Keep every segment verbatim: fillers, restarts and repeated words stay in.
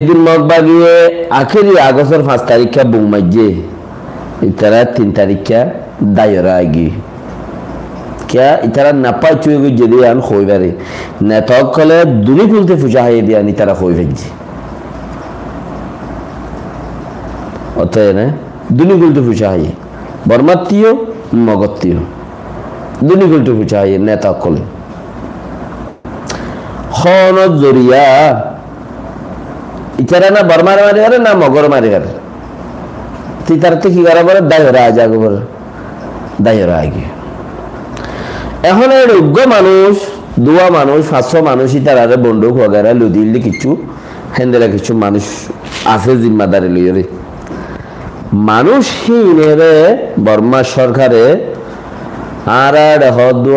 Din Mog bagiye akéri Agostor fañs tarikká bum maijjé. Itará tin tarikká daiyorá aigiyé. Kiyá? Itará nafaiccu goijjé de yián hoi fari. Neta ókkole duni kulti fucá háiye de yián itará hoi faijjé. Ótoba ene duni kulti fucá háiye. Bormattú yo, Mogottú yo. Duni kulti fucá háiye neta ókkole. Honó zoriya itará na Bormare mari fare, na Mogore mari fare. Te itarattu ki gora fore? Daiyorá aza gora fore. Daiyorá aigiyé. Ehón ere uggwá manúic, duwá manúic, fañs só manúic itarare bonduk wagera loi dile kissú, héndilla kissú manúic asé zimmadari loiyóre. Manúic híinore Borma sorkare añára ere hoódde,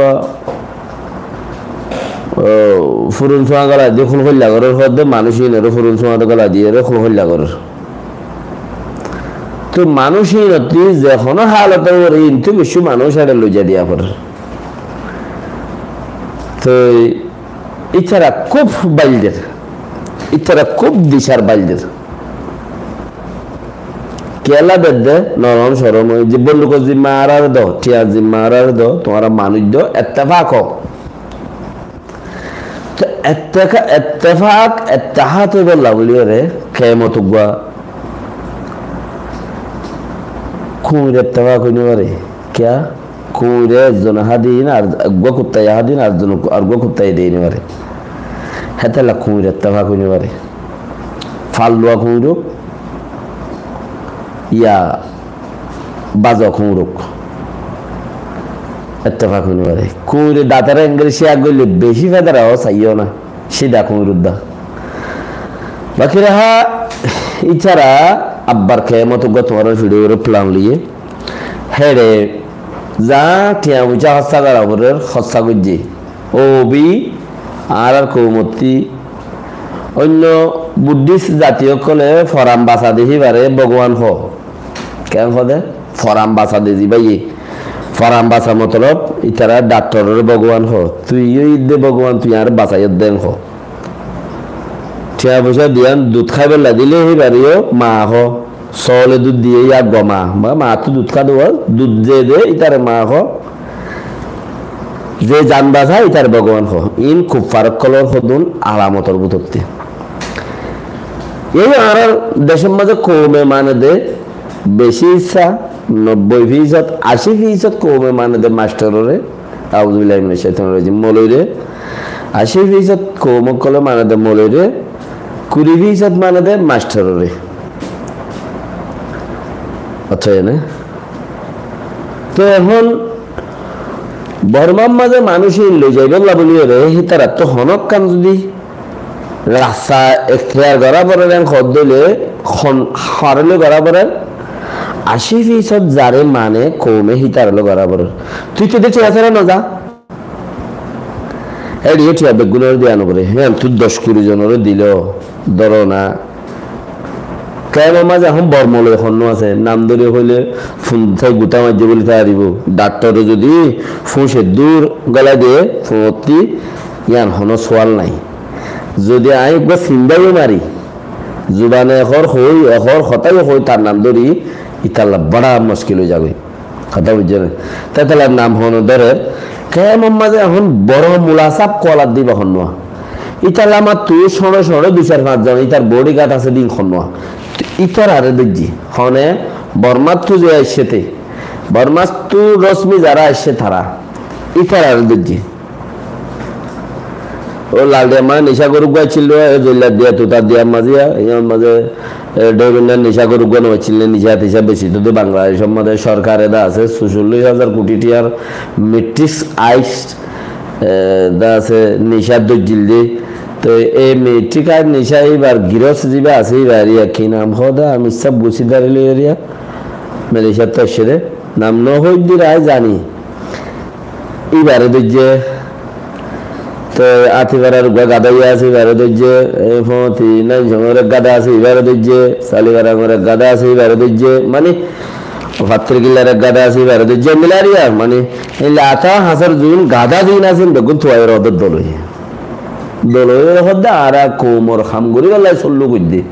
ó, furun suañ gola diyé, kúl kóilla gorér hoódde, manúic híinore furun suañ gola diyére kúl kóilla gorér. Toi manúic híinottú ze honó hálot óibo, híinottú bicí manúic ere loi zai diya forer. Toi ítara kúb bail der, ítara kúb dicar bail der. Kiyólla der de, norom corom ói, ze bondukor zimma añáráre do, thiañr zimma añáráre do, tuáñra manúic do, ettefak ó. Te etteka-, ettefak, ettehad óibolla buliyóre, kemot uggwá kuñir ettefak ói no fare. Kiyá? Kuñire ezzone hádin, ar uggwá kuttaye hádin, ar zone, ar uggwá kuttaye dei no fare. Hétolla kuñir ettefak ói no fare. Falluwa kuñir ók, ya bazuwa kuñir ók, ettefak ói no fare. Kuñire datore engeri ciyá goille beci fedara ó saiyó na. Cida kuñir udda. Baki raha, ítara abbar kemot uggwá tuáñrar fiçe uore plan loiye. Héçe za thiañ foicá hóssa gora forer, hóssa goijje. Ó bi, añárar koumottú oinno Buddhist zati ókkole foran basa de híbare Bhogoban hoó. Ken hoó de? Foran basa de zibáye. Foran basa motolob, ítara dhaktorore Bhogoban hoó. Tui yó idde Bhogoban, tui añáre basaiyós de en hoó. Thiañ foicá diyan dud háibolla dile híbareyó ma hoó. Sóole dud diye ya goma. Ba maáttú dud há de uwá, dud ze de ítare ma hoó. Ze zan basa ítare Bhogoban hoó. Iín kuffar ókkolor hodún alamotor bútottú. Ei añárar decór mazé koume mane de beci issá, nobboi fisót, ací fisót koume mane de mastorore, auzubillahi minac caitanir rajim, moloire, ací fisót koum ókkole mane de moloire, kuri fisót mane de mastorore. Accá, ene? Te ehón Bormar mazé manúic ín loi zaibolla buliyóre, hítarattú honókkan zudi rasta ektiyar gorá forer en hoódde óile, hon, horé loi gorá forer, ací fisót zare mane koume hítare loi gorá forer. Tui tui de thiañ sára no za. Héçe thiañ beggúnore diya no fore. Híyanttú doc kuri zonore dile, dóro na, kemor mazé ehón bor moloi honnúa asé, nam dóri hoile fun tái gutá maijjé buli tái aribo. Dhaktore zudi fúñc eddur gólai de, fúñottí yián honó suwal nái. Zudi añí uggwá sindáiyo mari, zubane ehór hoi, ehór hotá hoi tar nam dóri, ítalla bára muckil ói zagói. Hotá buijjó né? Te ítalla nam hone dórer, kemor mazé ehón boro mula saf kualar diba honnúa. Ítalla amattu cóñçe cóñçe dui sair fañs zon ítar bodyguard asé de ín honnúa. Ítarare dóijje. Hone Bormattú ze aiccé te. Bormattú rosmi zara aiccé tara. Ítarare dóijje. Ó Laldiya mazé nicá goró uggwá accíl de, e zoilla diya tuta diya mazé, iyar mazé, e, Dhoibinnar nicá goró uggwá no accíl ne, nicá ticá beci to de Bangladecor mazé sorkare de asé, sucollic házar kuthi tiyar Matrix Act, e, de asé nicá dóijjil de. Toi ei Matrix Act nicá ibar giros ziba asé, ibar iya ki nam hoó de, ami sab gusi dari loi eriya, Malaysiattú aiccé de, nam no hoóidde rai zani. Ibare dóijje. Te Atifarar uggwá gada iye asé, ibare dóijje. E Foti Nainchongor ek gada asé, ibare dóijje. Salifarangor ek gada asé, ibare dóijje. Mani, Fattirkilar ek gada asé, ibare dóijje. Milariya, mani, ei lata hasar zuin gada zuin asé, beggún tuwai rodor dol óiye. Doloye hoódde añára koumor ham goríballa sollu goiddé.